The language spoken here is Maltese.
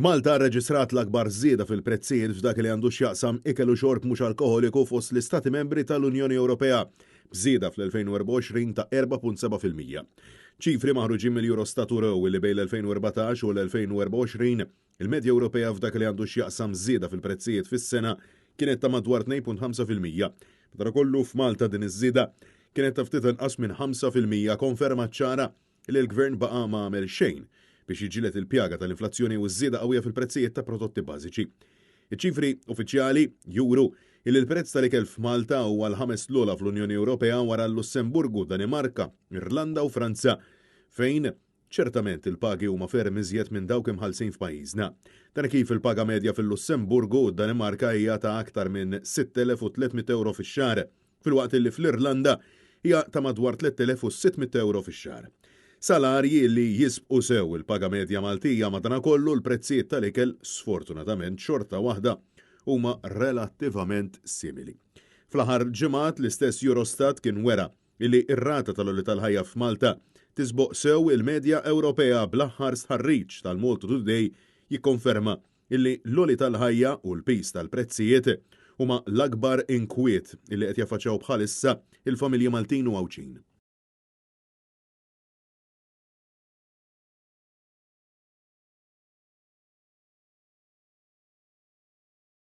Malta rreġistrat l-akbar żieda fil-prezzijiet f'dak li għandu x'jaqsam ikel u xorb mhux alkoħoliku fost l-Istati Membri tal-Unjoni Ewropea, b'żieda fl-2024 ta' 4.7%. Ċifri maħruġin mill-Eurostat urew li bejn l-2014 u l-2024, il-medja Ewropea f'dak li għandu x'jaqsam żieda fil-prezzijiet fis-sena kienet ta' madwar 2.5%. Madankollu f'Malta din iż-żieda kienet ta' ftit inqas minn 5%, konferma ċara li l-Gvern baqa' ma għamel xejn biex jiġġieled il-pjaga tal-inflazzjoni u ż-żieda qawwija fil-prezzijiet ta' prodotti bażiċi. Iċ-ċifri uffiċjali juru li l-prezz tal-ikel f'Malta huwa l-ħames l-ogħla fl-Unjoni Ewropea wara l-Lussemburgu, Danimarka, Irlanda u Franza, fejn ċertament il-pagi huma ferm iżjed minn dawk imħallsin f'pajjiżna. Dan kif il-paga medja fil-Lussemburgu u d-Danimarka hija ta' aktar minn 6,300 ewro fix-xahar. filwaqt li fl-Irlanda hija ta' madwar 3,600 ewro fix-xahar. Salarji li jisbqu sew il-paga medja Maltija, madanakollu l-prezzijiet tal-ikel sfortunatament xorta waħda huma relattivament simili. Fl-aħħar ġimgħat l-istess Eurostat kien wera li r-rata tal-għoli tal-ħajja f'Malta tisboq sew il-medja Ewropea bl-aħħar stħarriġ tal-Malta Today jikkonferma illi l-għoli tal-ħajja u l-piż tal-prezzijiet huma l-akbar inkwiet illi qed jaffaċċjaw bħalissa il-familji Maltin u Għawdxin.